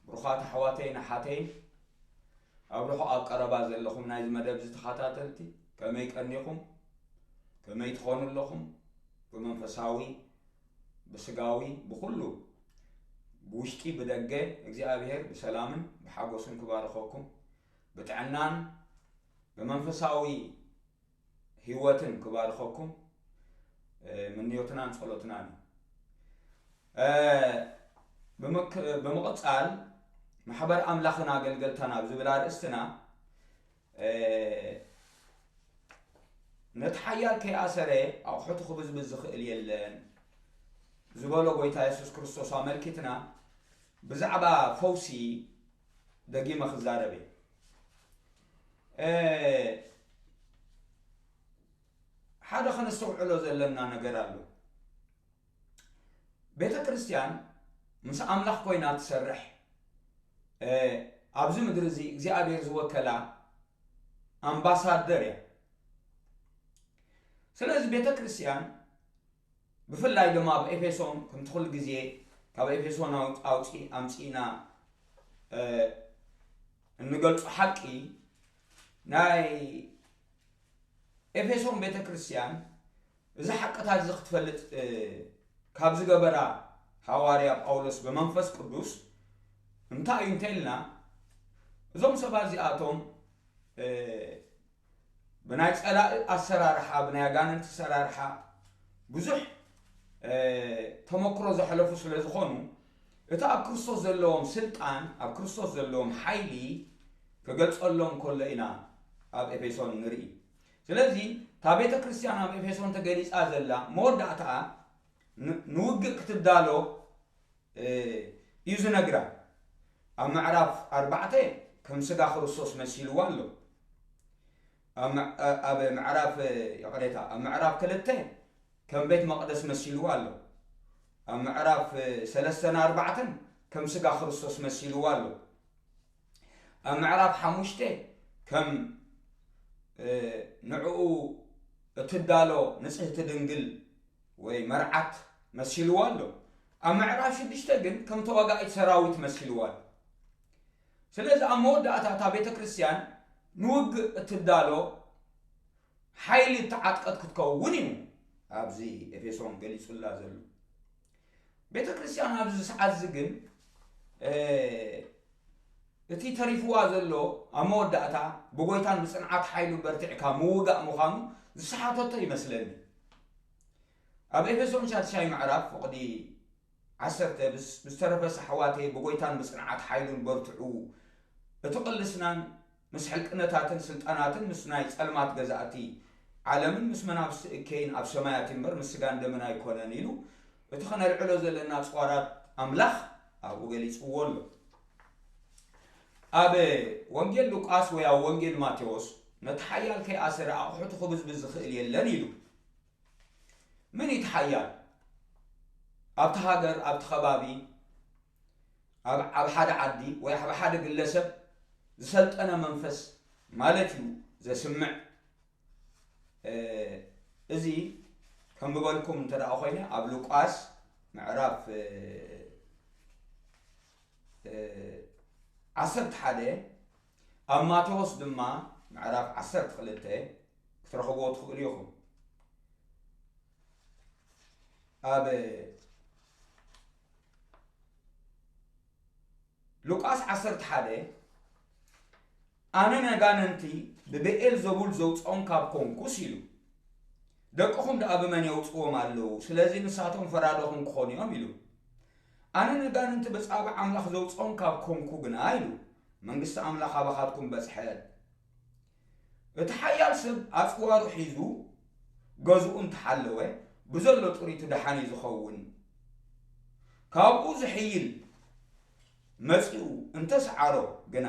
ብሩኻት ኣሕዋተይን ኣሓተይን፣ ኣብ ርሑቕ ኣብ ቀረባ ዘለኹም ናይዚ መደብ እዚ ተኸታተልቲ፣ ከመይ ቀኒኹም? ከመይ ትኾኑ ኣለኹም? ብመንፈሳዊ፣ ብስጋዊ፣ ብኹሉ፣ ብውሽጢ ብደገ፣ እግዚኣብሔር ብሰላምን ብሓጎስን ክባርኸኩም፣ ብጥዕናን ብመንፈሳዊ ህይወትን ክባርኸኩም፣ እ፣ ምንዮትናን ጸሎትናን እዩ። እ፣ ብምክ-፣ ብምቕጻል፣ ማሕበር ኣምላኽን ኣገልገልታን ኣብ ዝብል ኣርእስትና፣ እ፣ ነቲ ሓያል ከይኣሰረ ኣቑሑቱ ክብዝብዝ ዝኽእል የለን ዝበሎ ጎይታ የሱስ ክርስቶስ ኣመልኪትና፣ ብዛዕባ ፈውሲ ደጊመ ክዛረብ እየ። እ፣ ሓደ ከነስተውዕሎ ዘለና ነገር ኣሎ። ቤተ ክርስቲያን ምስ ኣምላኽ ኮይና ትሰርሕ፣ እ፣ ኣብዚ ምድሪ እዚ እግዚኣብሔር ዝወከላ ኣምባሳደር እያ። ስለዚ ቤተ ክርስቲያን ብፍላይ ድማ ኣብ ኤፌሶን፣ ከምቲ ኩሉ ግዜ ካብ ኤፌሶን ኣው-፣ ኣውፂ-፣ ኣምፂእና፣ እ፣ እንገልፆ ሓቂ፣ ናይ ኤፌሶን ቤተ ክርስቲያን እዚ ሓቅታት እዚ ክትፈልጥ፣ እ፣ ካብ ዝገበራ ሃዋርያ ጳውሎስ ብመንፈስ ቅዱስ እንታይ እዩ እንተኢልና፣ እዞም ሰባት እዚኣቶም፣ እ፣ ብናይ ጸላኢ ኣሰራርሓ፣ ብናይ ኣጋንንቲ ኣሰራርሓ ብዙሕ፣ እ፣ ተመክሮ ዘሕለፉ ስለ ዝኾኑ፣ እቲ ኣብ ክርስቶስ ዘለዎም ስልጣን፣ ኣብ ክርስቶስ ዘለዎም ሓይሊ ክገልጸሎም ከሎ ኢና ኣብ ኤፌሶን ንርኢ። ስለዚ እታ ቤተ ክርስቲያን ኣብ ኤፌሶን ተገሊጻ ዘላ መወዳእታኣ ን-፣ ንውግእ ክትዳሎ፣ እ፣ እዩ ዝነግራ። ኣብ ምዕራፍ ኣርባዕተ ከም ስጋ ክርስቶስ መሲልዋ ኣሎ። ኣብ ምዕ-፣ ኣብ ምዕራፍ፣ ይቕሬታ፣ ኣብ ምዕራፍ ክልተ ከም ቤት መቕደስ መሲልዋ ኣሎ። ኣብ ምዕራፍ ሰለስተን ኣርባዕተን ከም ስጋ ክርስቶስ መሲልዋ ኣሎ። ኣብ ምዕራፍ ሓሙሽተ ከም፣ እ፣ ንዕኡ እትዳሎ ንጽህቲ ድንግል ወይ መርዓት መሲልዋ ኣሎ። ኣብ ምዕራፍ ሽዱሽተ ግን ከም ተዋጋኢት ሰራዊት መሲልዋ ኣሎ። ስለዚ ኣብ መወዳእታ እታ ቤተ ክርስቲያን ንውግእ እትዳሎ ሓይሊ እተዓጥቀት ክትከውን እዩ ኣብዚ ኤፌሶን ገሊጹላ ዘሎ። ቤተ ክርስቲያን ኣብዚ ሰዓት እዚ ግን፣ እ፣ እቲ ተሪፍዋ ዘሎ ኣብ መወዳእታ ብጎይታን ብጽንዓት ሓይሉ በርቲዕካ ምውጋእ ምዃኑ ዝሰሓተቶ ይመስለኒ። ኣብ ኤፌሶን ሻድሻይ ምዕራፍ ፍቕዲ ዓሰርተ፣ ብስ-፣ ብዝተረፈ ኣሕዋተይ ብጎይታን ብጽንዓት ሓይሉን በርትዑ፣ እቲ ቅልስናን ምስ ሕልቅነታትን ስልጣናትን ምስ ናይ ጸልማት ገዛእቲ ዓለምን ምስ መናፍስቲ እከይን ኣብ ሰማያት እምበር ምስ ስጋን ደምን ኣይኮነን ኢሉ እቲ ከነልዕሎ ዘለና ጽዋራት ኣምላኽ ኣብኡ ገሊጽዎ ኣሎ። ኣብ ወንጌል ሉቃስ ወይ ኣብ ወንጌል ማቴዎስ ነቲ ሓያል ከይኣሰረ ኣቑሑቱ ክብዝብዝ ዝኽእል የለን ኢሉ። መን እዩ እቲ ሓያል? ኣብቲ ሃገር፣ ኣብቲ ከባቢ፣ ኣብ፣ ኣብ ሓደ ዓዲ ወይ ኣብ ሓደ ግለሰብ ዝሰልጠነ መንፈስ ማለት እዩ ዘስምዕ። እ፣ እዚ ከም ዝበልኩም እንተ ደኣ ኮይነ ኣብ ሉቃስ ምዕራፍ፣ እ፣ እ፣ ዓሰርተ ሓደ፣ ኣብ ማቴዎስ ድማ ምዕራፍ ዓሰርተ ክልተ ክትረኽብዎ ትኽእሉ ኢኹም። ኣብ ሉቃስ ዓሰርተ ሓደ፣ ኣነ ነጋንንቲ ብብኤል ዘቡል ዘውፅኦም ካብ ኮንኩስ ኢሉ፣ ደቅኹም ደኣ ብመን የውፅዎም ኣለዉ? ስለዚ ንሳቶም ፈራዶኹም ክኾኑ እዮም ኢሉ። ኣነ ነጋንንቲ ብፃባ ኣምላኽ ዘውፅኦም ካብ ኮንኩ ግና ኢሉ፣ መንግስቲ ኣምላኽ ኣባኻትኩም በፅሐት። እቲ ሓያል ሰብ ኣጽዋሩ ሒዙ ገዝኡ እንተሓለወ፣ ብዘሎ ጥሪቱ ደሓን እዩ ዝኸውን። ካብኡ ዝሕይል መጺኡ እንተሰዓሮ ግና፣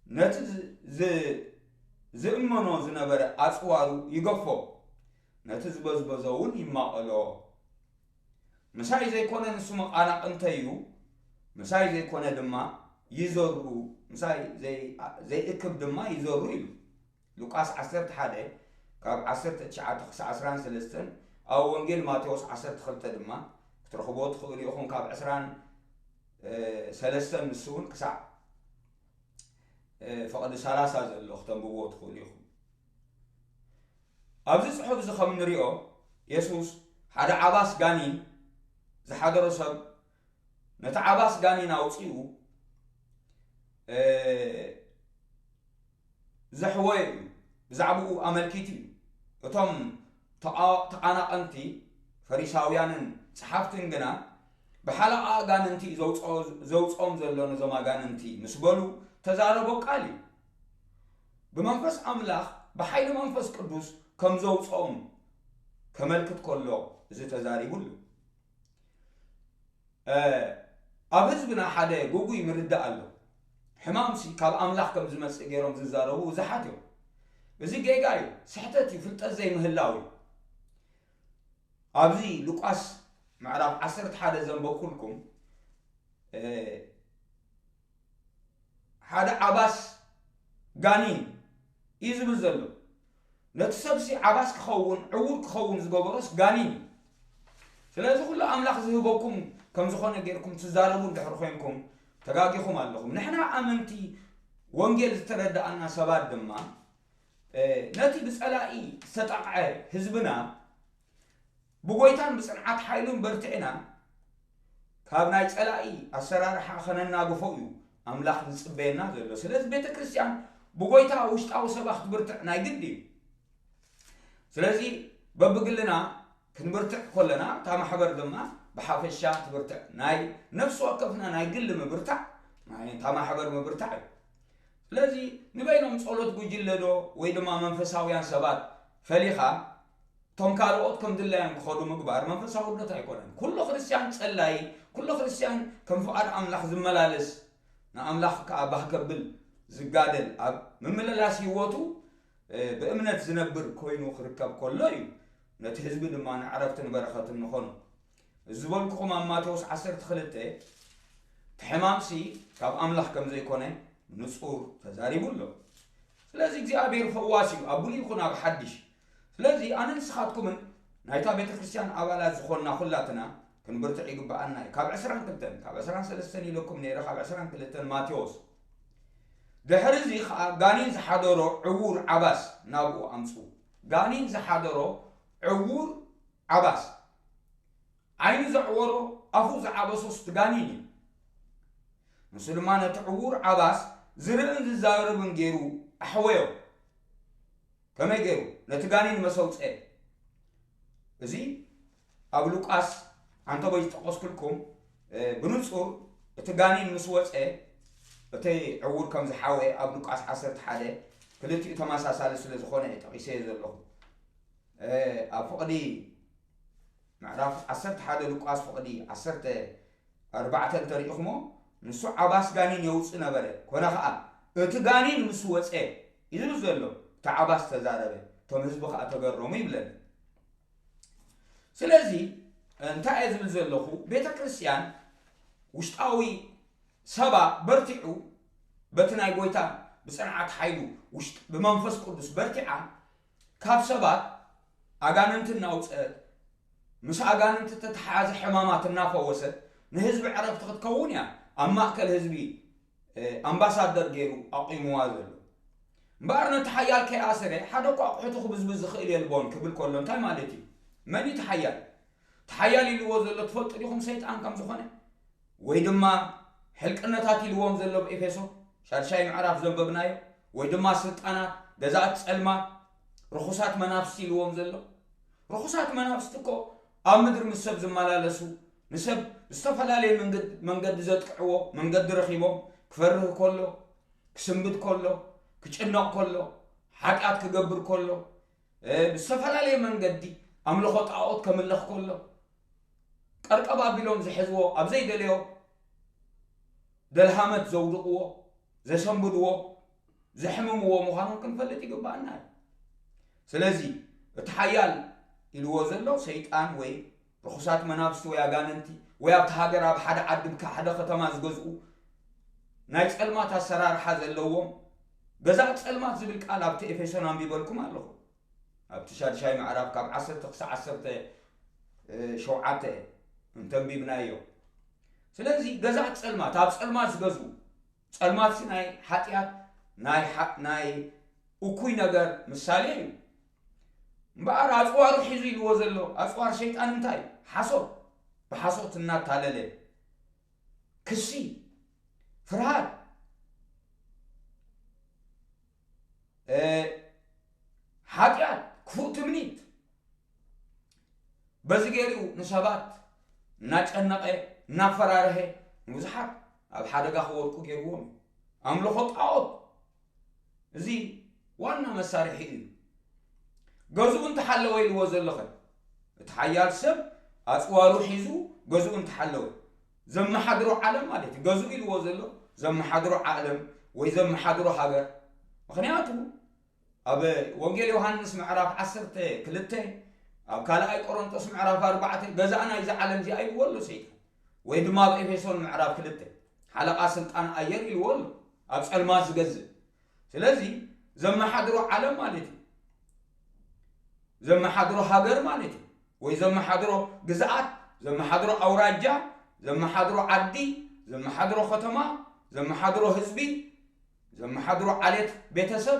ነቲ ዝ-፣ ዝ-፣ ዝእመኖ ዝነበረ ኣጽዋሩ ይገፎ፣ ነቲ ዝበዝበዞ እውን ይማቐሎ። ምሳይ ዘይኮነ ንሱ መቓናቕንተይ እዩ፣ ምሳይ ዘይኮነ ድማ ይዘሩ፣ ምሳይ ዘይ-፣ ዘይእክብ ድማ ይዘሩ ኢሉ። ሉቃስ ዓሰርተ ሓደ ካብ ዓሰርተ ትሽዓተ ክሳዕ ዕስራን ሰለስተን፣ ኣብ ወንጌል ማቴዎስ ዓሰርተ ክልተ ድማ ክትረኽብዎ ትኽእሉ ኢኹም፣ ካብ ዕስራን፣ እ፣ ሰለስተን ንሱ እውን ክሳዕ ፍቕዲ ሰላሳ ዘሎ ክተንብብዎ ትኽእሉ ኢኹም። ኣብዚ ጽሑፍ እዚ ከም እንሪኦ፣ የሱስ ሓደ ዓባስ ጋኒን ዝሓደሮ ሰብ ነቲ ዓባስ ጋኒን ኣውጺኡ ዘሕወዮ እዩ። ብዛዕባኡ ኣመልኪቱ እዩ። እቶም ተቓ- ተቓናቐንቲ ፈሪሳውያንን ጸሓፍትን ግና ብሓለቓ ኣጋንንቲ እዩ ዘውጽኦ- ዘውጽኦም ዘሎ ነዞም ኣጋንንቲ ምስ በሉ ተዛረቦ ቃል እዩ። ብመንፈስ ኣምላኽ ብሓይሊ መንፈስ ቅዱስ ከም ዘውጽኦም ከመልክት ከሎ እዚ ተዛሪቡ ኣሎ። ኣብ ህዝብና ሓደ ግጉይ ምርዳእ ኣሎ። ሕማምሲ ካብ ኣምላኽ ከም ዝመጽእ ገይሮም ዝዛረቡ ብዙሓት እዮም። እዚ ጌጋ እዩ፣ ስሕተት እዩ፣ ፍልጠት ዘይምህላው እዩ። ኣብዚ ሉቃስ ምዕራፍ ዓሰርተ ሓደ ዘንበብኩልኩም ሓደ ዓባስ ጋኒን እዩ ዝብል ዘሎ። ነቲ ሰብሲ ዓባስ ክኸውን ዕውር ክኸውን ዝገበሮስ ጋኒን እዩ። ስለዚ ኩሉ ኣምላኽ ዝህበኩም ከም ዝኾነ ጌርኩም ትዛረቡ እንድሕር ኮይንኩም ተጋጊኹም ኣለኹም። ንሕና ኣመንቲ ወንጌል ዝተረዳኣና ሰባት ድማ ነቲ ብጸላኢ ዝተጠቕዐ ህዝብና ብጎይታን ብጽንዓት ሓይሉን በርቲዕና ካብ ናይ ጸላኢ ኣሰራርሓ ከነናግፎ እዩ ኣምላኽ ዝጽበየና ዘሎ። ስለዚ ቤተ ክርስቲያን ብጎይታ ውሽጣዊ ሰባ ክትብርትዕ ናይ ግድ እዩ። ስለዚ በብግልና ክንብርትዕ ከለና እታ ማሕበር ድማ ብሓፈሻ ትብርትዕ። ናይ ነፍሲ ወከፍና ናይ ግሊ ምብርታዕ ናይ እታ ማሕበር ምብርታዕ እዩ። ስለዚ ንበይኖም ጸሎት ጉጅለ ዶ ወይ ድማ መንፈሳውያን ሰባት ፈሊኻ እቶም ካልኦት ከም ድላዮም ክኸዱ ምግባር መንፈሳውነት ኣይኮነን። ኩሉ ክርስትያን ጸላይ፣ ኩሉ ክርስትያን ከም ፍቓድ ኣምላኽ ዝመላለስ ንኣምላኽ ከኣ ባህ ከብል ዝጋደል ኣብ ምምልላስ ህይወቱ ብእምነት ዝነብር ኮይኑ ክርከብ ከሎ እዩ ነቲ ህዝቢ ድማ ንዕረፍትን በረኸትን ንኾኖ። እዚ ዝበልኩኹም ኣብ ማቴዎስ ዓሰርተ ክልተ እቲ ሕማምሲ ካብ ኣምላኽ ከም ዘይኮነ ንጹር ተዛሪቡ ኣሎ። ስለዚ እግዚኣብሔር ፈዋስ እዩ ኣብ ብሉይ ይኹን ኣብ ሓድሽ። ስለዚ ኣነ ንስኻትኩምን ናይታ ቤተ ክርስቲያን ኣባላት ዝኾንና ኩላትና ክንብርትዕ ይግብኣና እዩ። ካብ ዕስራን ክልተን ካብ ዕስራን ሰለስተን ኢለኩም ነይረ ካብ ዕስራን ክልተን ማቴዎስ ድሕሪ እዚ ኸዓ ጋኔን ዝሓደሮ ዕዉር ዓባስ ናብኡ ኣምጽኡ። ጋኔን ዝሓደሮ ዕዉር ዓባስ ዓይኑ ዘዕወሮ ኣፉ ዝዓበሶስ እቲ ጋኔን እዩ። ንሱ ድማ ነቲ ዕዉር ዓባስ ዝርእን ዝዛረብን ገይሩ ኣሕወዮ። ከመይ ገይሩ ነቲ ጋኔን መሰውፀ? እዚ ኣብ ሉቃስ ኣንተቦይ ዝጠቀስኩልኩም ብንጹር እቲ ጋኔን ምስ ወፀ እቲ ዕውር ከም ዝሓወ ኣብ ሉቃስ ዓሰርተ ሓደ ክልቲኡ ተመሳሳሊ ስለ ዝኾነ ጠቂሰዮ ዘለኹ ኣብ ፍቕዲ ምዕራፍ ዓሰርተ ሓደ ሉቃስ ፍቕዲ ዓሰርተ ኣርባዕተ እንተሪኢኹሞ ንሱ ዓባስ ጋኔን የውፅእ ነበረ። ኮነ ኸዓ እቲ ጋኔን ምስ ወፀ እዩ ዝብል ዘሎ እቲ ዓባስ ተዛረበ፣ እቶም ህዝቢ ኸዓ ተገረሙ ይብለኒ። ስለዚ እንታይ እየ ዝብል ዘለኹ? ቤተ ክርስቲያን ውሽጣዊ ሰባ በርቲዑ በቲ ናይ ጎይታ ብፅንዓት ሓይሉ ብመንፈስ ቅዱስ በርቲዓ ካብ ሰባት ኣጋንንቲ እናውፀት ምስ ኣጋንንቲ ተተሓሓዘ ሕማማት እናፈወሰት ንህዝቢ ዕረፍቲ ክትከውን እያ ኣብ ማእከል ህዝቢ ኣምባሳደር ገይሩ ኣቑምዋ ዘሎ። እምበኣር ነቲ ሓያል ከይኣሰረ ሓደ እኳ ኣቑሑቱ ክብዝብዝ ዝኽእል የልቦን ክብል ከሎ እንታይ ማለት እዩ? መን እዩ እቲ ሓያል? እቲ ሓያል ኢልዎ ዘሎ ትፈልጡ ዲኹም ሰይጣን ከም ዝኾነ? ወይ ድማ ሕልቅነታት ኢልዎም ዘሎ ኣብ ኤፌሶ ሻድሻይ ምዕራፍ ዘንበብናዮ ወይ ድማ ስልጣናት ገዛእቲ ጸልማት ርኹሳት መናፍስቲ ኢልዎም ዘሎ ርኹሳት መናፍስቲ እኮ ኣብ ምድሪ ምስ ሰብ ዝመላለሱ ንሰብ ዝተፈላለየ መንገዲ ዘጥቅዕዎ መንገዲ ረኺቦም ክፈርህ ከሎ ክስንብድ ከሎ ክጭነቕ ከሎ ሓጢኣት ክገብር ከሎ ብዝተፈላለየ መንገዲ ኣምልኾ ጣዖት ከምልኽ ከሎ ቀርቀብ ኣቢሎም ዝሕዝዎ ኣብ ዘይደለዮ ደልሃመት ዘውድቕዎ ዘሰንብድዎ ዘሕምምዎ ምዃኖም ክንፈልጥ ይግባኣና እዩ። ስለዚ እቲ ሓያል ኢልዎ ዘሎ ሰይጣን ወይ ርኹሳት መናፍስቲ ወይ ኣጋንንቲ ወይ ኣብቲ ሃገር ኣብ ሓደ ዓዲ ብካ ሓደ ከተማ ዝገዝኡ ናይ ጸልማት ኣሰራርሓ ዘለዎም ገዛእ ጸልማት ዝብል ቃል ኣብቲ ኤፌሶን ኣንቢበልኩም ኣለኹ። ኣብቲ ሻድሻይ ምዕራፍ ካብ ዓሰርተ ክሳብ ዓሰርተ ሸውዓተ እንተንቢብናዮ ስለዚ ገዛእቲ ጸልማት፣ ኣብ ጸልማት ዝገዝኡ፣ ጸልማትሲ ናይ ሓጢኣት፣ ናይ ሓ-፣ ናይ እኩይ ነገር ምሳሌ እዩ። እምበኣር ኣጽዋሩ ሒዙ ኢልዎ ዘሎ፣ ኣጽዋር ሰይጣን እንታይ እዩ? ሓሶት፣ ብሓሶት እናታለለ፣ ክሲ፣ ፍርሃት፣ እ፣ ሓጢኣት፣ ክፉእ ትምኒት፣ በዚ ገይሩ ንሰባት እናጨነቐ፣ እናፈራርሀ፣ ንብዙሓት ኣብ ሓደጋ ክወድቁ ገይርዎም እዩ። ኣምልኾ ጣዖት፣ እዚ ዋና መሳርሒ እዩ። ገዝኡ እንተሓለወ ኢልዎ ዘሎ ኸ? እቲ ሓያል ሰብ ኣጽዋሩ ሒዙ ገዝኡ እንተሓለወ፣ ዘመሓድሮ ዓለም ማለት እዩ። ገዝኡ ኢልዎ ዘሎ ዘመሓድሮ ዓለም ወይ ዘመሓድሮ ሃገር። ምኽንያቱ ኣብ ወንጌል ዮሃንስ ምዕራፍ ዓሰርተ ክልተ፣ ኣብ ካልኣይ ቆሮንጦስ ምዕራፍ ኣርባዕተ፣ ገዛእና እዚ ዓለም እዚኣ ኢልዎ ኣሎ ሰይጣን። ወይ ድማ ኣብ ኤፌሶን ምዕራፍ ክልተ፣ ሓለቓ ስልጣን ኣየር ኢልዎ ኣሎ፣ ኣብ ጸልማት ዝገዝእ። ስለዚ ዘመሓድሮ ዓለም ማለት እዩ። ዘመሓድሮ ሃገር ማለት እዩ። ወይ ዘመሓድሮ ግዝኣት፣ ዘመሓድሮ ኣውራጃ፣ ዘመሓድሮ ዓዲ፣ ዘመሓድሮ ከተማ፣ ዘመሓድሮ ህዝቢ፣ ዘመሓድሮ ዓሌት ቤተሰብ፣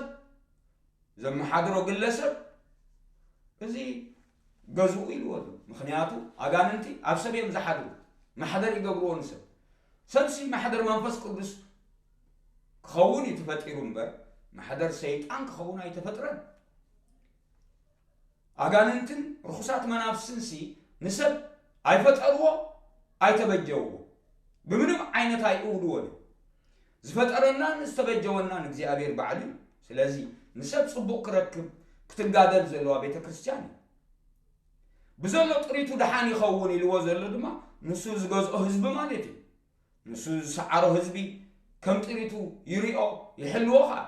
ዘመሓድሮ ግለሰብ፣ እዚ ገዝኡ ኢልዎ ኣሎ። ምኽንያቱ ኣጋንንቲ ኣብ ሰብ እዮም ዝሓድሩ፣ ማሕደር ይገብርዎ ንሰብ። ሰብሲ ማሕደር መንፈስ ቅዱስ ክኸውን እዩ ተፈጢሩ እምበር፣ ማሕደር ሰይጣን ክኸውን ኣይተፈጥረን። ኣጋንንትን ርኹሳት መናፍስትንሲ ንሰብ ኣይፈጠርዎ፣ ኣይተበጀውዎ። ብምንም ዓይነት ኣይእውድዎን እዮም። ዝፈጠረናን ዝተበጀወናን እግዚኣብሔር ባዕሉ እዩ። ስለዚ ንሰብ ጽቡቕ ክረክብ ክትጋደል ዘለዋ ቤተ ክርስቲያን እዩ። ብዘሎ ጥሪቱ ደሓን ይኸውን ኢልዎ ዘሎ ድማ ንሱ ዝገዝኦ ህዝቢ ማለት እዩ። ንሱ ዝሰዓሮ ህዝቢ ከም ጥሪቱ ይሪኦ ይሕልዎ ኸኣ።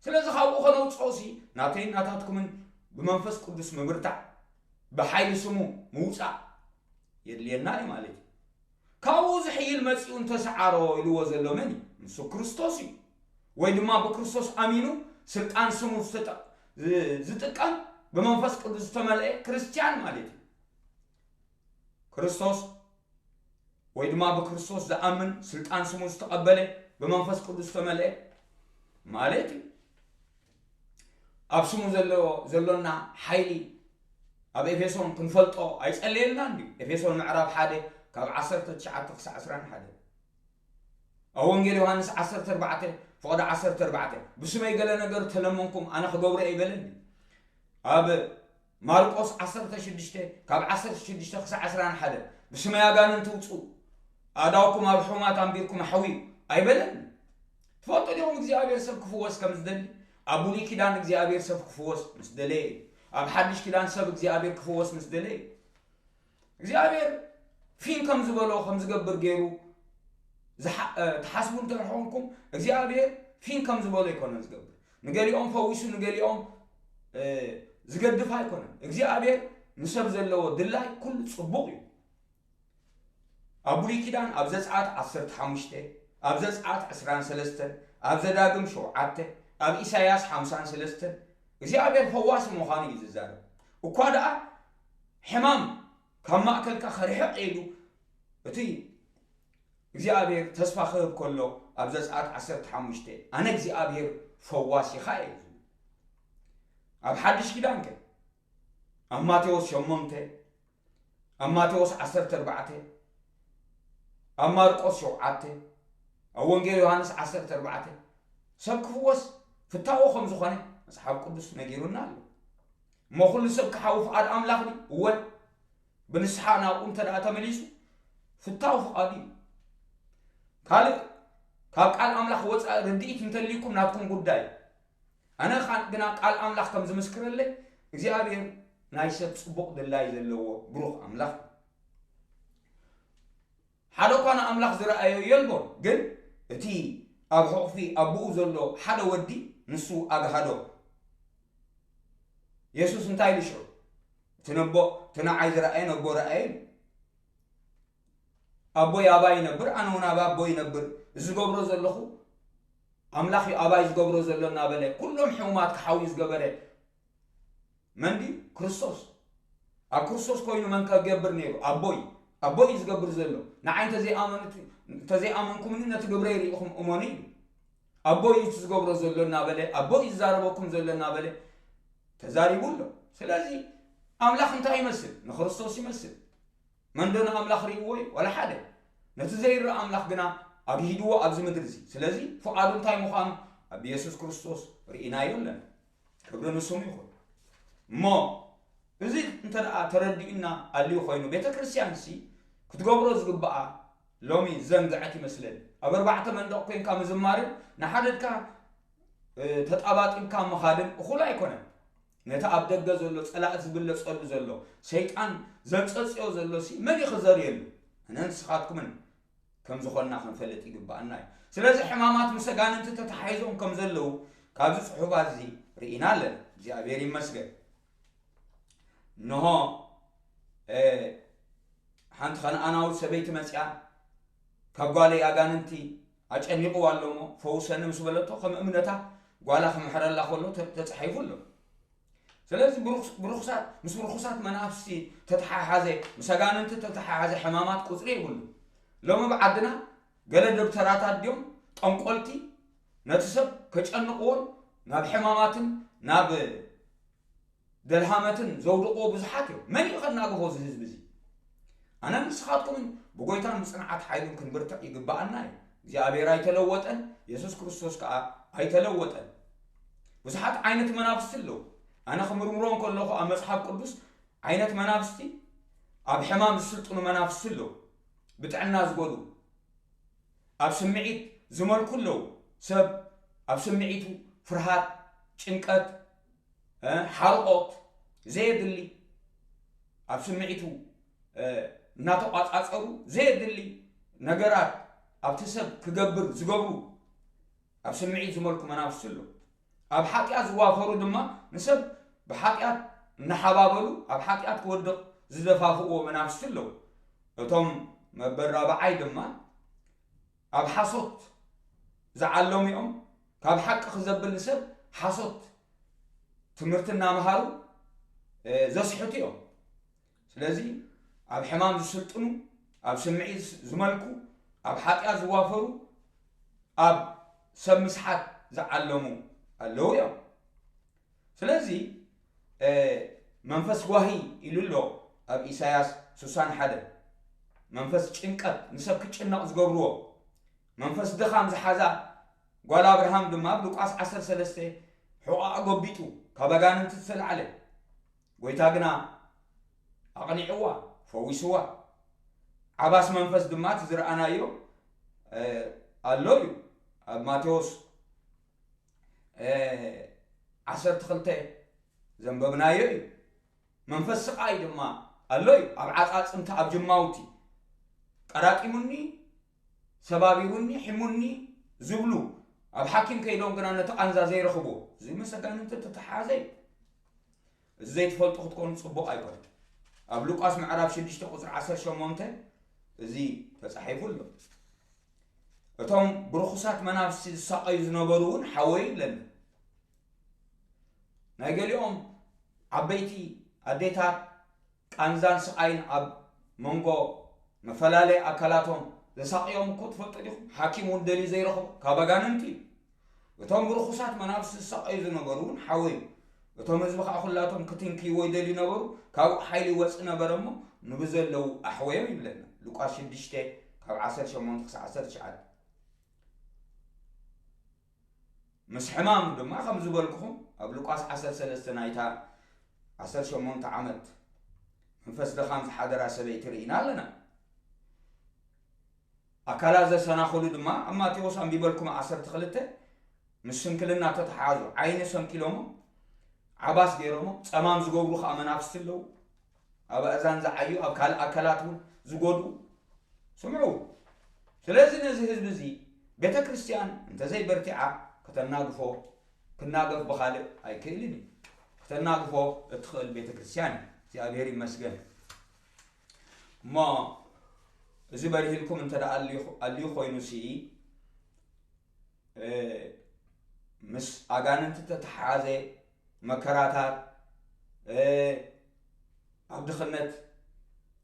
ስለዚ ካብኡ ከነውፅኦሲ ናተይን ናታትኩምን ብመንፈስ ቅዱስ ምብርታዕ፣ ብሓይሊ ስሙ ምውፃእ የድልየና እዩ ማለት እዩ። ካብኡ ዝሕይል መፂኡ እንተሰዓሮ ኢልዎ ዘሎ መን እዩ? ንሱ ክርስቶስ እዩ። ወይ ድማ ብክርስቶስ ኣሚኑ ስልጣን ስሙ ዝተጠ-፣ ዝ-፣ ዝጥቀም ብመንፈስ ቅዱስ ዝተመልአ ክርስትያን ማለት እዩ። ክርስቶስ ወይ ድማ ብክርስቶስ ዝኣምን ስልጣን ስሙ ዝተቐበለ ብመንፈስ ቅዱስ ዝተመልአ ማለት እዩ። ኣብ ስሙ ዘሎ፣ ዘሎና ሓይሊ ኣብ ኤፌሶን ክንፈልጦ ኣይጸለየልናን ድዩ? ኤፌሶን ምዕራፍ ሓደ ካብ ዓሰርተ ትሽዓተ ክሳዕ ዕስራን ሓደ። ኣብ ወንጌል ዮሃንስ ዓሰርተ ኣርባዕተ ፍቕዲ ዓሰርተ ኣርባዕተ፣ "ብስመይ ገለ ነገር ተለመንኩም ኣነ ክገብሮ እየ" ኣይበለን ድዩ? ኣብ ማርቆስ ዓሰርተ ሽዱሽተ ካብ ዓሰርተ ሽዱሽተ ክሳዕ ዕስራን ሓደ፣ "ብስመይ ኣጋንንቲ ውጹ፣ ኣእዳውኩም ኣብ ሕሙማት ኣንቢርኩም ኣሕውዩ" ኣይበለን? ትፈልጡ ዲኹም እግዚኣብሔር ሰብ ክፍወስ ከም ዝደሊ? ኣብ ብሉይ ኪዳን እግዚኣብሔር ሰብ ክፍወስ ምስ ደለየ እዩ። ኣብ ሓድሽ ኪዳን ሰብ እግዚኣብሔር ክፍወስ ምስ ደለየ እዩ። እግዚኣብሔር ፊን ከም ዝበሎ ከም ዝገብር ገይሩ ዝሓ-፣ እ፣ ትሓስቡ እንተ ኾንኩም፣ እግዚኣብሔር ፊን ከም ዝበሎ ኣይኮነን ዝገብር። ንገሊኦም ፈዊሱ፣ ንገሊኦም፣ እ፣ ዝገድፍ ኣይኮነን። እግዚኣብሔር ንሰብ ዘለዎ ድላይ ኩሉ ጽቡቕ እዩ። ኣብ ብሉይ ኪዳን ኣብ ዘጸኣት ዓሰርተ ሓሙሽተ፣ ኣብ ዘጸኣት ዕስራን ሰለስተን፣ ኣብ ዘዳግም ሸውዓተ፣ ኣብ ኢሳይያስ ሓምሳን ሰለስተን እግዚኣብሔር ፈዋሲ ምዃኑ እዩ ዝዛረብ። እኳ ደኣ ሕማም ካብ ማእከልካ ክርሕቕ ኢሉ እቲ እግዚኣብሔር ተስፋ ክህብ ከሎ ኣብ ዘጸኣት ዓሰርተ ሓሙሽተ፣ "ኣነ እግዚኣብሔር ፈዋሲኻ እየ" ዝብል። ኣብ ሓድሽ ኪዳን ከ ኣብ ማቴዎስ ሸሞንተ፣ ኣብ ማቴዎስ ዓሰርተ ኣርባዕተ፣ ኣብ ማርቆስ ሸውዓተ፣ ኣብ ወንጌል ዮሃንስ ዓሰርተ ኣርባዕተ ሰብ ክፍወስ ፍታዎ ከም ዝኾነ መጽሓፍ ቅዱስ ነጊሩና ኣሎ። እሞ ኩሉ ሰብ ክሓዊ ፍቓድ ኣምላኽ ድዩ? እወ። ብንስሓ ናብኡ እንተ ደኣ ተመሊሱ ፍታው ፍቓዱ እዩ። ካልእ ካብ ቃል ኣምላኽ ወጻኢ ርድኢት እንተልይኩም ናትኩም ጉዳይ። ኣነ ኻን-፣ ግና ቃል ኣምላኽ ከም ዝምስክረለይ እግዚኣብሔር ናይ ሰብ ጽቡቕ ድላይ ዘለዎ ብሩኽ ኣምላኽ እዩ። ሓደ እኳ ንኣምላኽ ዝረኣዮ የልቦን፣ ግን እቲ ኣብ ሕቑፊ ኣቦኡ ዘሎ ሓደ ወዲ ንሱ ኣግሃዶ። የሱስ እንታይ ኢሉ ሽዑ? "እቲ ነቦ፣ እቲ ንዓይ ዝረኣየ ነቦ ረኣየ" ኢሉ። "ኣቦይ ኣባይ ይነብር፣ ኣነ እውን ኣብ ኣቦይ ይነብር። እዚ ዝገብሮ ዘለኹ ኣምላኽ እዩ ኣባይ ዝገብሮ ዘሎ" እናበለ ኩሎም ሕሙማት ክሓውዩ ዝገበረ መን ድዩ? ክርስቶስ። ኣብ ክርስቶስ ኮይኑ መን ከገብር ነይሩ? ኣቦይ። ኣቦ እዩ ዝገብር ዘሎ። ንዓይ እንተዘይኣመኑት-፣ እንተዘይኣመንኩምኒ ነቲ ግብረይ ርኢኹም እመኑ እዩ። ኣቦ እዩ እቲ ዝገብሮ ዘሎ እናበለ፣ ኣቦ እዩ ዝዛረበኩም ዘሎ እናበለ ተዛሪቡ ኣሎ። ስለዚ ኣምላኽ እንታይ ይመስል? ንክርስቶስ ይመስል። መን ዶ ንኣምላኽ ርእይዎ እዩ? ዋላ ሓደ። ነቲ ዘይረኣ ኣምላኽ ግና ኣግሂድዎ ኣብዚ ምድሪ እዚ። ስለዚ ፍቓዱ እንታይ ምዃኑ ኣብ የሱስ ክርስቶስ ርኢናዮ ኣለና። ክብሪ ንስሙ ይኹን። እሞ እዚ እንተ ደኣ ተረዲኡና ኣልዩ ኮይኑ፣ ቤተ ክርስቲያንሲ ክትገብሮ ዝግብኣ ሎሚ ዘንግዐት ይመስለኒ። ኣብ ኣርባዕተ መንደቕ ኮይንካ ምዝማርን ንሓደድካ፣ እ፣ ተጣባጢብካ ምኻድን እኹል ኣይኮነን። ነቲ ኣብ ደገ ዘሎ ጸላእ ዝብለጸሉ ዘሎ፣ ሰይጣን ዘንጸጽዮ ዘሎሲ መን እዩ ክዘርየሉ? ኣነን ንስኻትኩምን ከም ዝኾንና ክንፈልጥ ይግብኣና እዩ። ስለዚ ሕማማት ምስ ኣጋንንቲ ተተሓሒዞም ከም ዘለዉ ካብዚ ጽሑፋት እዚ ርኢና ኣለና። እግዚኣብሔር ይመስገን። እንሆ፣ እ፣ ሓንቲ ከነኣናዊት ሰበይቲ መጺኣ፣ ካብ ጓለይ ኣጋንንቲ ኣጨኒቕዋ ኣሎ እሞ ፈውሰኒ ምስ በለቶ፣ ከም እምነታ ጓላ ክምሕረላ ከሎ ተ-፣ ተጻሒፉ ኣሎ። ስለዚ ብርኹስ-፣ ብርኹሳት፣ ምስ ብርኹሳት መናፍስቲ ተተሓሓዘ፣ ምስ ኣጋንንቲ ተተሓሓዘ ሕማማት ቁጽሪ የብሉ። ሎሚ ኣብ ዓድና ገለ ደብተራታት ድዮም ጠንቆልቲ ነቲ ሰብ ከጨንቕዎን ናብ ሕማማትን ናብ ደልሃመትን ዘውድቕዎ ብዙሓት እዮም። መን እዩ ከናግፎ እዚ ህዝቢ እዚ? ኣነን ንስኻትኩምን ብጎይታን ብጽንዓት ሓይሉን ክንብርትዕ ይግብኣና እዩ። እግዚኣብሔር ኣይተለወጠን፣ የሱስ ክርስቶስ ከኣ ኣይተለወጠን። ብዙሓት ዓይነት መናፍስቲ ኣለዉ። ኣነ ክምርምሮ እንከለኹ ኣብ መጽሓፍ ቅዱስ ዓይነት መናፍስቲ፣ ኣብ ሕማም ዝስልጥኑ መናፍስቲ ኣለዉ። ብጥዕና ዝጎድኡ፣ ኣብ ስምዒት ዝመልኩ ኣለዉ። ሰብ ኣብ ስምዒቱ ፍርሃት፣ ጭንቀት፣ እ፣ ሓርቖት፣ ዘየድሊ ኣብ ስምዒቱ፣ እ፣ እናተቋጻጸሩ ዘየድሊ ነገራት ኣብቲ ሰብ ክገብር ዝገብሩ ኣብ ስምዒት ዝመልኩ መናፍስቲ ኣለዉ። ኣብ ሓጢኣት ዝዋፈሩ ድማ ንሰብ ብሓጢኣት እናሓባበሉ ኣብ ሓጢኣት ክወድቕ ዝደፋፍእዎ መናፍስቲ ኣለዉ። እቶም መበል ራብዓይ ድማ ኣብ ሓሶት ዝዓለሙ እዮም። ካብ ሓቂ ክዘብል ንሰብ ሓሶት ትምህርቲ እናምሃሩ፣ እ፣ ዘስሕቱ እዮም። ስለዚ ኣብ ሕማም ዝስልጥኑ፣ ኣብ ስምዒት ዝስ-፣ ዝመልኩ፣ ኣብ ሓጢኣት ዝዋፈሩ፣ ኣብ ሰብ ምስሓት ዝዓለሙ ኣለዉ እዮም። ስለዚ፣ እ፣ መንፈስ ጓሂ ኢሉ ኣሎ ኣብ ኢሳያስ ስሳን ሓደ። መንፈስ ጭንቀት፣ ንሰብ ክጭነቕ ዝገብርዎ። መንፈስ ድኻም ዝሓዛ ጓል ኣብርሃም ድማ ኣብ ሉቃስ ዓሰርተ ሰለስተ ሕቖኣ ጎቢጡ ካብ ኣጋንንቲ ዝተላዕለ። ጎይታ ግና ኣቕኒዕዋ፣ ፈዊስዋ። ዓባስ መንፈስ ድማ እቲ ዝረኣናዮ፣ እ፣ ኣሎ እዩ። ኣብ ማቴዎስ፣ እ፣ ዓሰርተ ክልተ ዘንበብናዮ እዩ። መንፈስ ስቓይ ድማ ኣሎ እዩ። ኣብ ዓጻጽምቲ፣ ኣብ ጅማውቲ ቀራጢሙኒ፣ ሰባቢሩኒ፣ ሒሙኒ ዝብሉ፣ ኣብ ሓኪም ከይዶም ግና ነቲ ቃንዛ ዘይረኽብዎ፣ እዚ ምስ ኣጋንንቲ እተተሓሓዘ እዩ። እዚ ዘይትፈልጡ ክትኮኑ ጽቡቕ ኣይኮነን። ኣብ ሉቃስ ምዕራፍ ሽዱሽተ ቁጽሪ ዓሰርተ ሸሞንተ እዚ ተጻሒፉ ኣሎ። እቶም ብርኹሳት መናፍስቲ ዝሳቐዩ ዝነበሩ እውን ሓወዩ ኣለና። ናይ ገሊኦም ዓበይቲ ኣዴታት ቃንዛን ስቓይን ኣብ መንጎ መፈላለይ ኣካላቶም ዘሳቕዮም እኮ ትፈልጡ ዲኹም? ሓኪም እውን ደልዩ ዘይረኽቦ ካብ ኣጋንንቲ እዩ። እቶም ብርኹሳት መናፍስቲ ዝሳቐዩ ዝነበሩ እውን ሓወዩ። እቶም ህዝቢ ኸዓ ኹላቶም ክትንክይዎ ይደልዩ ነበሩ። ካብኡ ሓይሊ ይወጽእ ነበረ እሞ ንብዘለዉ ኣሕወዮም ይብለና። ሉቃስ ሽዱሽተ ካብ ዓሰርተ ሸሞንተ ክሳዕ ዓሰርተ ትሽዓተ። ምስ ሕማሙ ድማ ከም ዝበልኩኹም ኣብ ሉቃስ ዓሰርተ ሰለስተ ናይታ ዓሰርተ ሸሞንተ ዓመት መንፈስ ድኻም ዝሓደራ ሰበይቲ ርኢና ኣለና። ኣካላት ዘሰናኸሉ ድማ ኣብ ማቴዎስ ኣንቢበልኩም ዓሰርተ ክልተ ምስ ስንክልና ተተሓዙ ዓይኒ ሰንኪሎሞ ዓባስ ገይሮሞ ጸማም ዝገብሩ ኸዓ መናፍስቲ ኣለዉ። ኣብ ኣእዛን ዝዓዩ፣ ኣብ ካልእ ኣካላት እውን ዝጎድኡ። ስምዑ። ስለዚ ነዚ ህዝቢ እዚ ቤተ ክርስቲያን እንተዘይበርቲዓ ከተናግፎ፣ ክናገፍ ብኻልእ ኣይክእልን እዩ። ከተናግፎ እትኽእል ቤተ ክርስቲያን እዩ። እግዚኣብሔር ይመስገን። እሞ እዚ በሪህልኩም እንተ ደኣ ኣልዩ፣ ኣልዩ ኮይኑሲ፣ እ፣ ምስ ኣጋንንቲ ተተሓሓዘ መከራታት፣ እ፣ ኣብ ድኽነት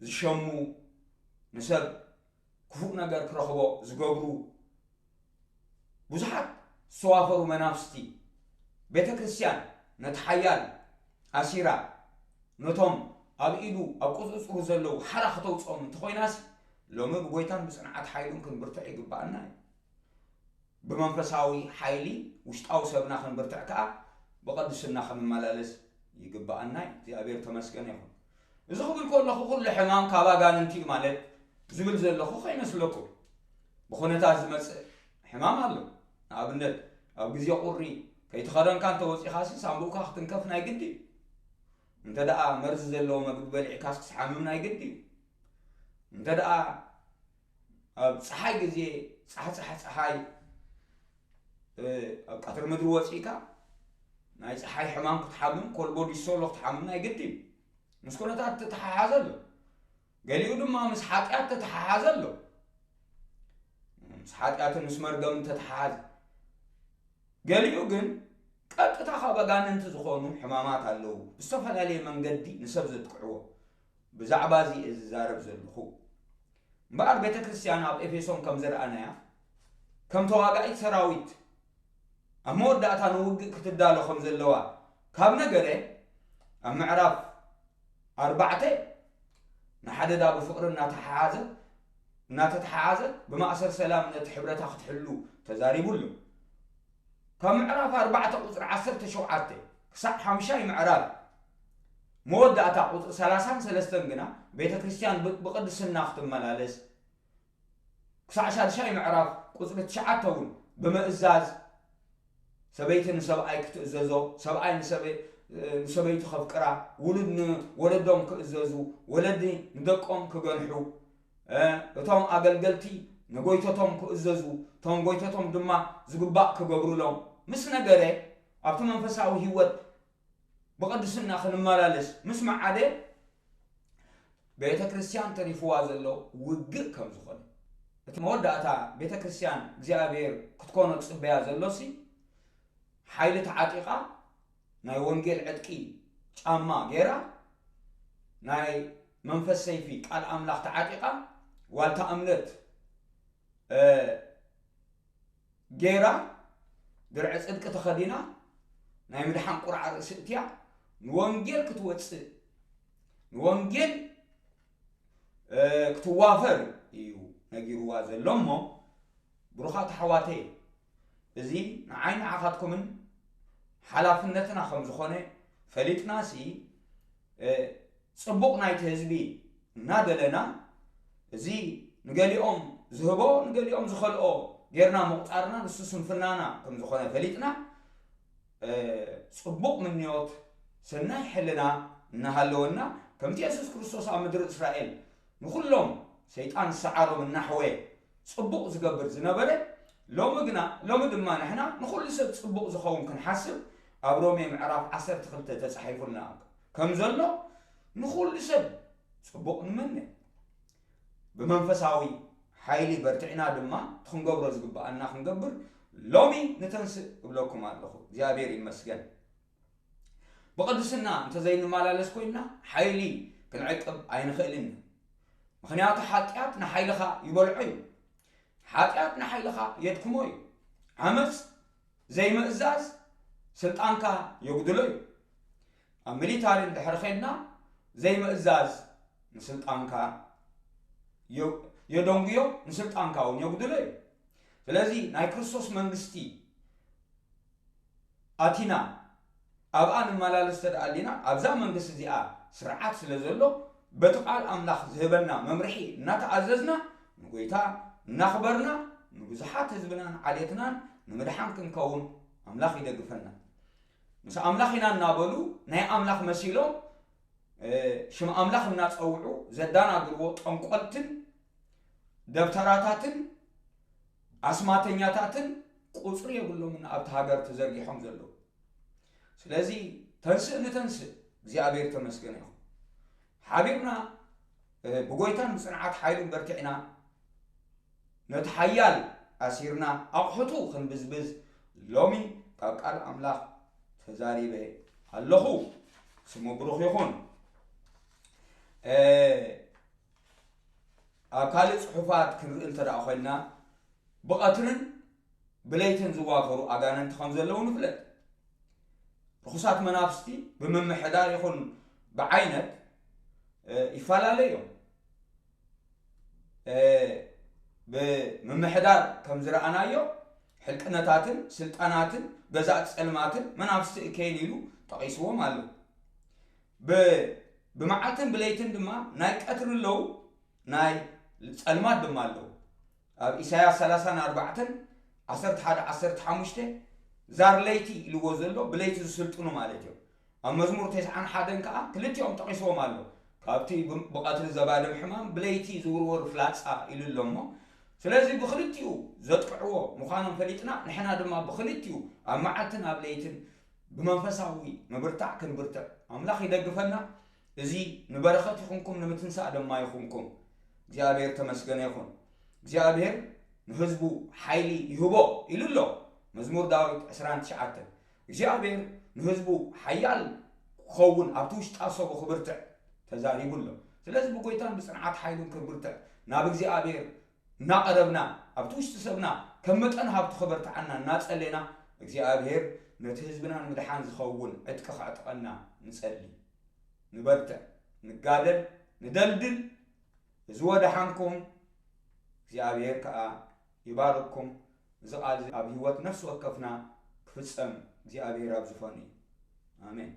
ዝሸሙ ንሰብ ክፉእ ነገር ክረኽቦ ዝገብሩ ብዙሓት ዝተዋፈሩ መናፍስቲ፣ ቤተ ክርስቲያን ነቲ ሓያል ኣሲራ፣ ነቶም ኣብ ኢዱ ኣብ ቁጽጽሩ ዘለዉ ሓራ ክተውጽኦም እንተኾይናስ፣ ሎሚ ብጎይታን ብጽንዓት ሓይሉን ክንብርትዕ ይግብኣና እዩ። ብመንፈሳዊ ሓይሊ ውሽጣዊ ሰብና ክንብርትዕ ከኣ ብቕድስና ክንመላለስ ይግብኣና እዩ። እግዚኣብሔር ተመስገን ይኹን። እዚ ክብል ከለኹ ኩሉ ሕማም ካብ ኣጋንንቲ እዩ ማለት ዝብል ዘለኹ ከይመስለኩም። ብኹነታት ዝመጽእ ሕማም ኣሎ። ንኣብነት ኣብ ግዜ ቁሪ ከይተኸደንካ እንተወጺኻሲ ሳንቡእካ ክትንከፍ ናይ ግዲ እዩ። እንተ ደኣ መርዚ ዘለዎ መግቢ በሊዕካስ ክትሓምም ናይ ግዲ እዩ። እንተ ደኣ ኣብ ጸሓይ ግዜ ጻሕጻሕ ጸሓይ ኣብ ቀትሪ ምድሪ ወጺእካ ናይ ጸሓይ ሕማም ክትሓምም ኮልቦ ዲሶሎ ክትሓምም ናይ ግዲ እዩ። ምስ ኩነታት ተተሓሓዘ ኣሎ። ገሊኡ ድማ ምስ ሓጢኣት ተተሓሓዘ ኣሎ። ምስ ሓጢኣትን ምስ መርገምን ተተሓሓዘ። ገሊኡ ግን ቀጥታ ካብ ኣጋንንቲ ዝኾኑ ሕማማት ኣለዉ። ብዝተፈላለየ መንገዲ ንሰብ ዘጥቅዕዎ። ብዛዕባ እዚ እየ ዝዛረብ ዘለኹ። እምበኣር ቤተ ክርስቲያን ኣብ ኤፌሶን ከም ዝረኣናያ ከም ተዋጋኢት ሰራዊት ኣብ መወዳእታ ንውግእ ክትዳሎ ከም ዘለዋ ካብ ነገረ ኣብ ምዕራፍ ኣርባዕተ ንሓደዳ ብፍቕሪ እናተሓሓዘ እናተተሓሓዘ ብማእሰር ሰላም ነቲ ሕብረታ ክትሕሉ ተዛሪቡ ኣሎ። ካብ ምዕራፍ ኣርባዕተ ቁፅሪ ዓሰርተ ሸውዓተ ክሳዕ ሓምሻይ ምዕራፍ መወዳእታ ቁፅሪ ሰላሳን ሰለስተን ግና ቤተ ክርስቲያን ብ- ብቕድስና ክትመላለስ ክሳዕ ሻድሻይ ምዕራፍ ቁፅሪ ትሽዓተ እውን ብምእዛዝ ሰበይቲ ንሰብኣይ ክትእዘዞ፣ ሰብኣይ ንሰበ- ንሰበይቱ ከፍቅራ፣ ውሉድ ንወለዶም ክእዘዙ፣ ወለዲ ንደቆም ክገንሑ፣ እ፣ እቶም ኣገልገልቲ ንጎይተቶም ክእዘዙ፣ እቶም ጎይተቶም ድማ ዝግባእ ክገብሩሎም ምስ ነገረ ኣብቲ መንፈሳዊ ህይወት ብቕድስና ክንመላለስ ምስ መዓደ ቤተ ክርስቲያን ተሪፍዋ ዘሎ ውግእ ከም ዝኾነ እቲ መወዳእታ ቤተ ክርስቲያን እግዚኣብሔር ክትኮኖ ጽበያ ዘሎሲ ሓይሊ ተዓጢቓ ናይ ወንጌል ዕጥቂ ጫማ ጌራ ናይ መንፈስ ሰይፊ ቃል ኣምላኽ ተዓጢቓ ዋልታ እምነት እ፣ ጌራ ድርዒ ጽድቂ ተኸዲና ናይ ምድሓን ቁርዓ ርእሲ እትያ ንወንጌል ክትወጽእ ንወንጌል እ፣ ክትዋፈር እዩ ነጊርዋ ዘሎ እሞ ብሩኻት ኣሕዋተይ እዚ ንዓይ ንዓኻትኩምን ሓላፍነትና ከም ዝኾነ ፈሊጥናሲ እ፣ ጽቡቕ ናይቲ ህዝቢ እናደለና እዚ ንገሊኦም ዝህቦ ንገሊኦም ዝኸልኦ ጌርና ምቑጻርና ንሱ ስንፍናና ከም ዝኾነ ፈሊጥና እ፣ ጽቡቕ ምንዮት ሰናይ ሕልና እናሃለወና ከምቲ የሱስ ክርስቶስ ኣብ ምድሪ እስራኤል ንኹሎም ሰይጣን ዝሰዓሮም እናሕወየ ጽቡቕ ዝገብር ዝነበረ ሎሚ ግና ሎሚ ድማ ንሕና ንኹሉ ሰብ ጽቡቕ ዝኸውን ክንሓስብ ኣብ ሮሜ ምዕራፍ ዓሰርተ ክልተ ተጻሒፉልና ከም ዘሎ ንኹሉ ሰብ ጽቡቕ ንመነ ብመንፈሳዊ ሓይሊ በርቲዕና ድማ እቲ ክንገብሮ ዝግብኣና ክንገብር ሎሚ ንተንስእ እብለኩም ኣለኹ እግዚኣብሔር ይመስገን ብቕድስና እንተዘይንመላለስ ኮይንና ሓይሊ ክንዕቅብ ኣይንኽእልን እዩ ምኽንያቱ ሓጢኣት ንሓይልኻ ይበልዖ እዩ ሓጢኣት ንሓይልኻ የድክሞ እዩ ዓመፅ ዘይምእዛዝ ስልጣንካ የጉድሎ እዩ ኣብ ሚሊታሪ እንድሕር ኸድና ዘይምእዛዝ ንስልጣንካ የደንጉዮ ንስልጣንካ እውን የጉድሎ እዩ ስለዚ ናይ ክርስቶስ መንግስቲ ኣቲና ኣብኣ ንመላለስ ተደኣሊና ኣብዛ መንግስቲ እዚኣ ስርዓት ስለ ዘሎ በቲ ቃል ኣምላኽ ዝህበና መምርሒ እናተኣዘዝና ንጎይታ እናኽበርና ንብዙሓት ህዝብናን ዓሌትናን ንምድሓን ክንከውን ኣምላኽ ይደግፈና ምስ ኣምላኽ ኢና እናበሉ ናይ ኣምላኽ መሲሎም ሽም ኣምላኽ እናፀውዑ ዘዳናግርዎ ጠንቆልትን ደብተራታትን ኣስማተኛታትን ቁፅሪ የብሎምን ኣብቲ ሃገር ተዘርጊሖም ዘለዉ ስለዚ ተንስእ ንተንስእ እግዚኣብሔር ተመስገነ ይኹን ሓቢርና ብጎይታን ብፅንዓት ሓይሉን በርቲዕና ነቲ ሓያል ኣሲርና ኣቑሑቱ ክንብዝብዝ ሎሚ ካብ ቃል ኣምላኽ ተዛሪበ ኣለኹ ስሙ ብሩኽ ይኹን ኣብ ካልእ ጽሑፋት ክንርኢ እንተ ደኣ ኮይንና፣ ብቐትርን ብለይትን ዝዋፈሩ ኣጋንንቲ ከም ዘለዉ ንፍለጥ። ርኹሳት መናፍስቲ ብምምሕዳር ይኹን ብዓይነት፣ እ፣ ይፈላለዩ እዮም። እ፣ ብምምሕዳር ከም ዝረኣናዮ፣ ሕልቅነታትን ስልጣናትን ገዛእቲ ጸልማትን መናፍስቲ እከይን ኢሉ ጠቒስዎም ኣሎ። ብ-፣ ብመዓልትን ብለይትን ድማ ናይ ቀትሪ ኣለዉ፣ ናይ ጸልማት ድማ ኣለዉ። ኣብ ኢሳያስ ሰላሳን ኣርባዕተን፣ ዓሰርተ ሓደ ዓሰርተ ሓሙሽተ፣ ዛር ለይቲ ኢልዎ ዘሎ፣ ብለይቲ ዝስልጥኑ ማለት እዮም። ኣብ መዝሙር ተስዓን ሓደን ከኣ ክልቲኦም ጠቒስዎም ኣሎ። ካብቲ ብ-፣ ብቐትሪ ዘባድም ሕማም፣ ብለይቲ ዝውርወር ፍላጻ ኢሉ ኣሎ እሞ፣ ስለዚ ብኽልቲኡ ዘጥቅዕዎ ምዃኖም ፈሊጥና፣ ንሕና ድማ ብኽልቲኡ ኣብ መዓልትን ኣብ ለይትን ብመንፈሳዊ ምብርታዕ ክንብርትዕ ኣምላኽ ይደግፈና። እዚ ንበረኸት ይኹንኩም፣ ንምትንሳእ ድማ ይኹንኩም። እግዚኣብሔር ተመስገነ ይኹን። እግዚኣብሔር ንህዝቡ ሓይሊ ይህቦ ኢሉ ኣሎ። መዝሙር ዳዊት ዕስራን ትሽዓተን። እግዚኣብሔር ንህዝቡ ሓያል ክኸውን፣ ኣብቲ ውሽጣ ሰቡ ክብርትዕ ተዛሪቡ ኣሎ። ስለዚ ብጎይታን ብጽንዓት ሓይሉን ክንብርትዕ፣ ናብ እግዚኣብሔር እናቐረብና፣ ኣብቲ ውሽጢ ሰብና ከም መጠን ሃብቱ ከበርትዓና እናጸሌና፣ እግዚኣብሔር ነቲ ህዝብና ንምድሓን ዝኸውን ዕጥቂ ከዕጥቐና ንጸሊ። ንበርትዕ፣ ንጋደል፣ ንደልድል። እዚ ወደሓንኩም፣ እግዚኣብሔር ከኣ ይባርክኩም። እዚ ቃል እዚ ኣብ ህይወት ነፍሲ ወከፍና ክፍጸም እግዚኣብሔር ኣብ ዝፋኑ እዩ። ኣሜን።